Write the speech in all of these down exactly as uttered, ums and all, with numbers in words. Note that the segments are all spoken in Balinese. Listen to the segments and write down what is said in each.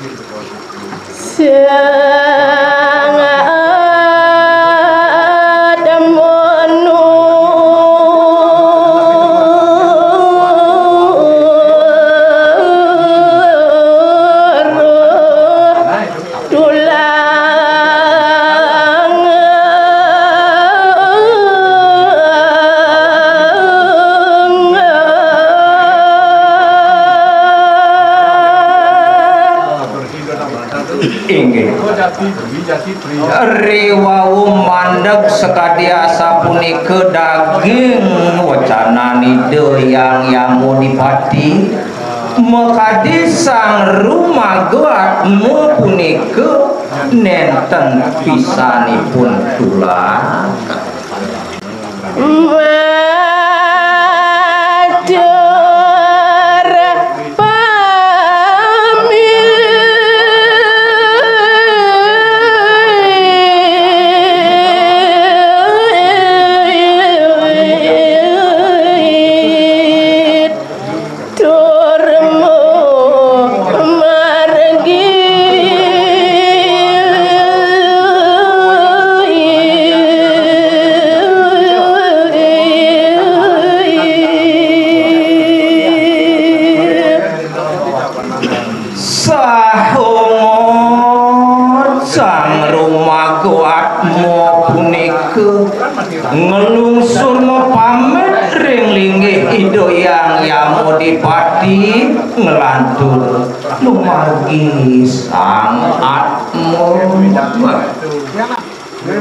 Sangat menurut tulang. Inggih. Riwau mandeg sakadi asapunika daging wecanan Ida Hyang Yamadipati, makadi Sang Rumaga Atma punika nenten pisanipun tulang. Matur pamit. Tur mumargi. Saha Sang Rumaga Atma punika nglungsur mapamit ring linggih Ida Hyang Yamadipati, nglantur lumargi Sang Atma.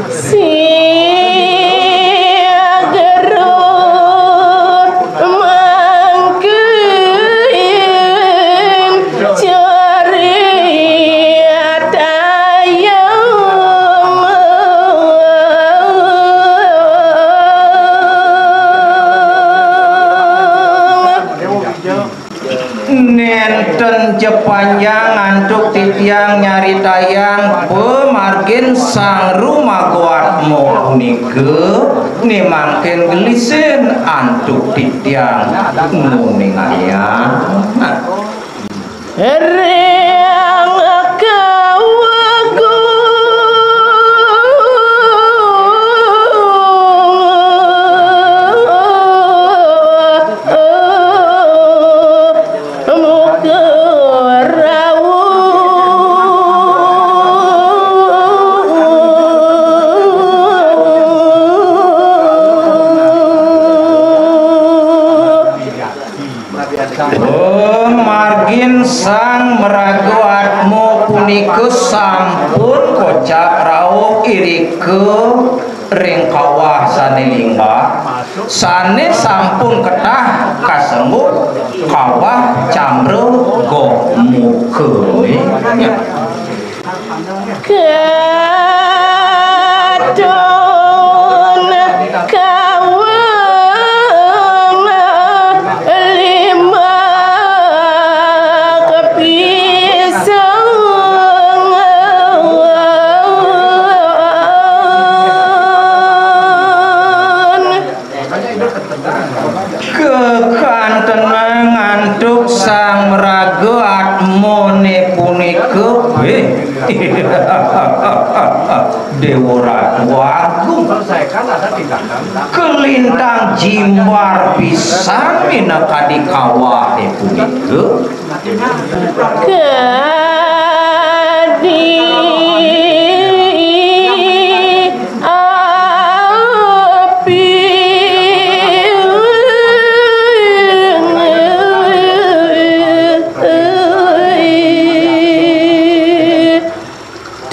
Sigra mangkin caritayang. Nénten ja panjang antuk titiang nyaritayang pamargin Sang Rumagoatma punika, né mangkin gelisin antuk titiang nguningayang. Ring kawagung. Muka rauh. Oh, margin Sang Maraga Atma punika sampun kocap rauh irika ring kawah sané linggah, sané sampun ketah kasengguh kawah Cambra Goh Mukané. Katon kawang lima kepisang. Kekantenang antuk Sang Maraga Atmané punika, eh, Déwa Ratu Agung. Kalintang jimbar pisan minakadi kawahé punika. Kadi api.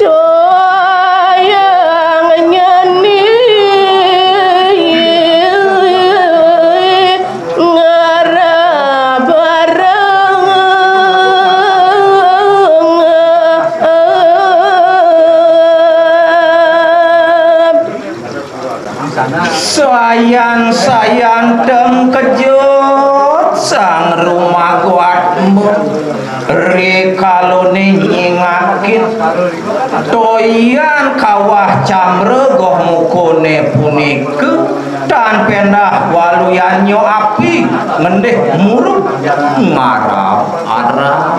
Toyang nyeni ngarap bareng. Sayan-sayan tengkejut Sang Rumagoatma. Rikalané nyingakin toyan kawah Cambra Goh Mukané punika, tan péndah waluyannya api ngendih murub ngarab-arab.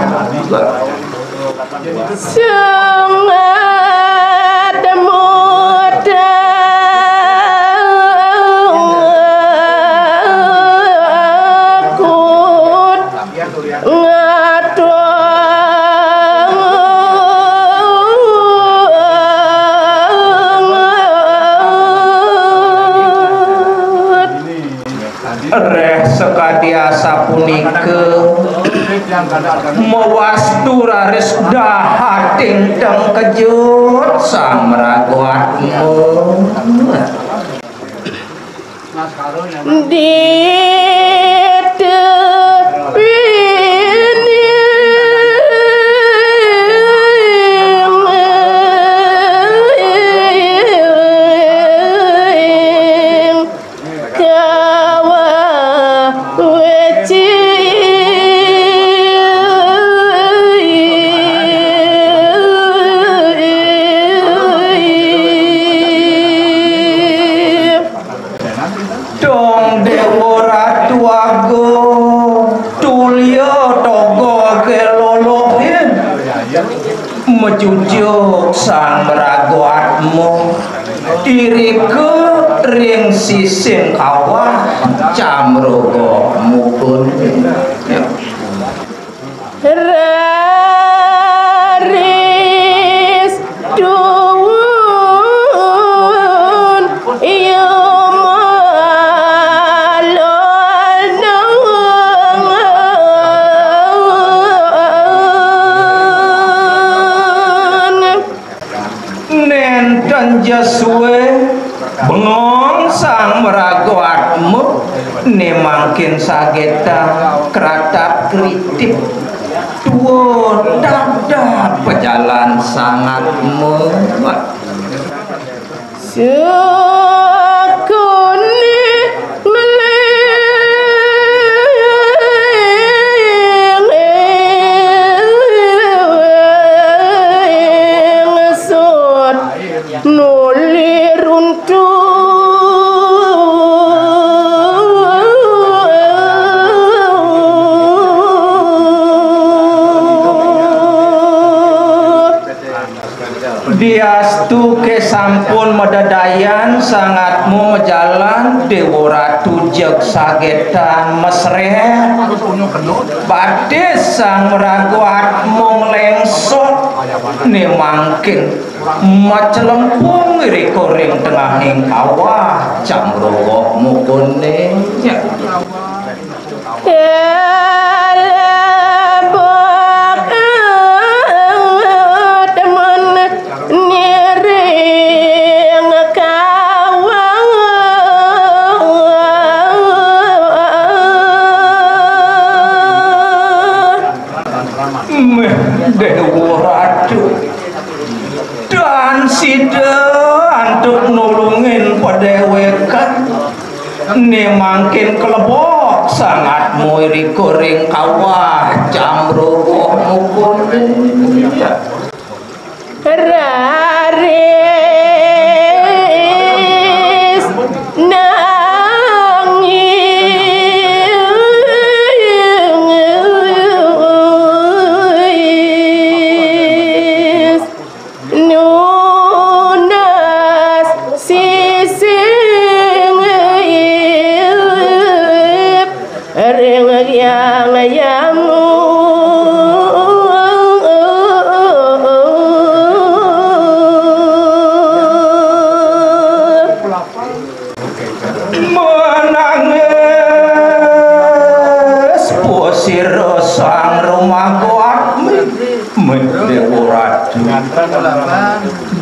Sangat mudah aku ngatur. Reh sakadi asapunika, mawastu raris dahating tengkejut Sang Maraga Atma. Di tepining kawah weci. Dong Déwa Ratu Agung, tulia toga kelolohin. Majujuk Sang Maraga Atma, irika ring sisin kawah Camroga Mukun. Raris duun ia malolongan. Nénten ja sué bengong Sang Maraga Atma, né mangkin sagetan kratap kritip. Tua dadah pajalan Sang Atma. Sakuni meleng sut nuli runtuh. Diastu ké sampun madadayan Sang Atma majalan, Déwa Ratu jeg sagetan mesrét. Batis Sang Maraga Atma nglengsot, né mangkin maclempung irika ring tengahing kawah Camroga Mukuné. Kalebok temen niring kawah. Méh Déwa Ratu, tan sida antuk nulungin padéwékan. Né mangkin kalebok Sang Atma irika ring kawah Camroga Mukuné. Raris nangis. Nunas sising ip ring Hyang Yama. Manangis pasira Sang Maraga Atma, Déwa Ratu.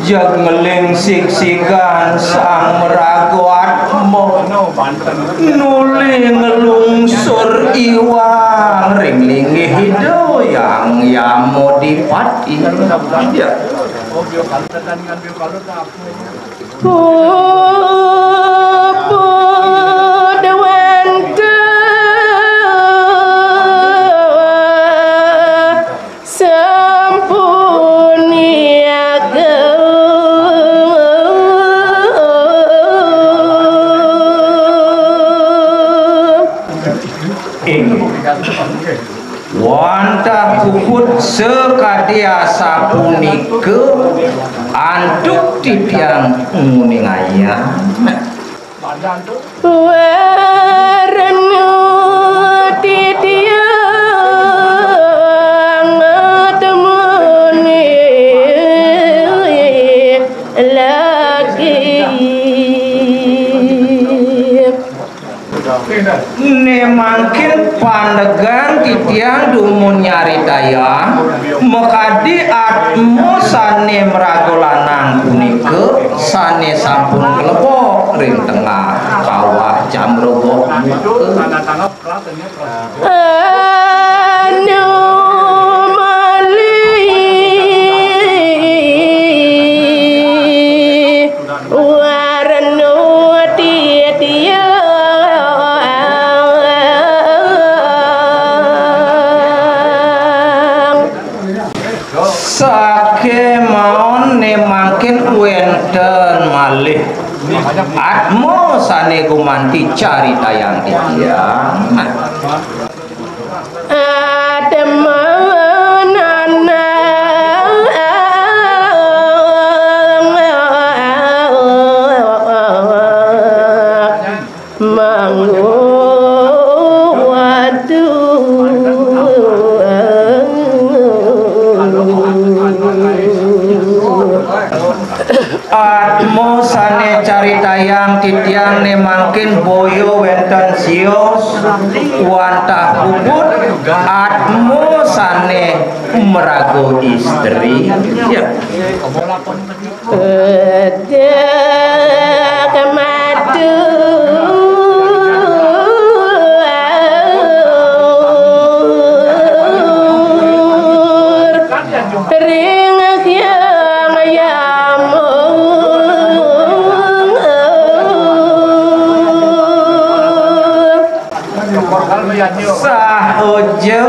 Jag ngeling sigsigan Sang Maraga Atma, nuli nglungsur iwang ring linggih Ida Hyang Yama Dipati. Ya. Puput wénten sampun niaga. Inggih. Wantah puput Sakadi asapunika antuk titiang nguningayang. Warna titiang temuni lagi. Né mangkin pandegan titiang dumun nyaritayang makadi atma sané maraga lanang punika sané sampun kalebok ring tengah kawah Jamrogo. Anu malih warna titiang. Sakémaon né mangkin wénten malih atma sané gumanti caritayang titiang. Atma nanang mangku watu. Atma sané caritayang titiang né mangkin boya wénten sios wantah puput, atma sané maraga istri. Ya. Pedek madu ring hyang yamung. Saoja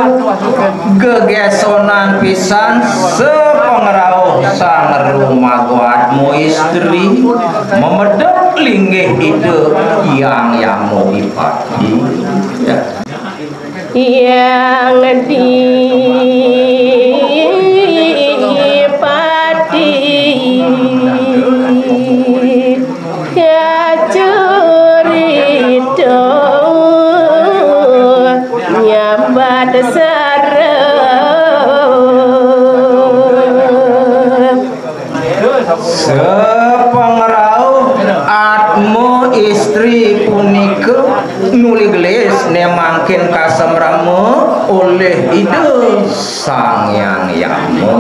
gegésonan pisan sapangrauh Sang Rumaga Atma Istri, mamedek linggih Ida Hyang Yama Dipati. Ya. Hyang Dipati kacurita nyambat sareng. Sapangrauh Atma Istri punika nuli gelis né mangkin kasemrama olih Ida Sang Hyang Yama.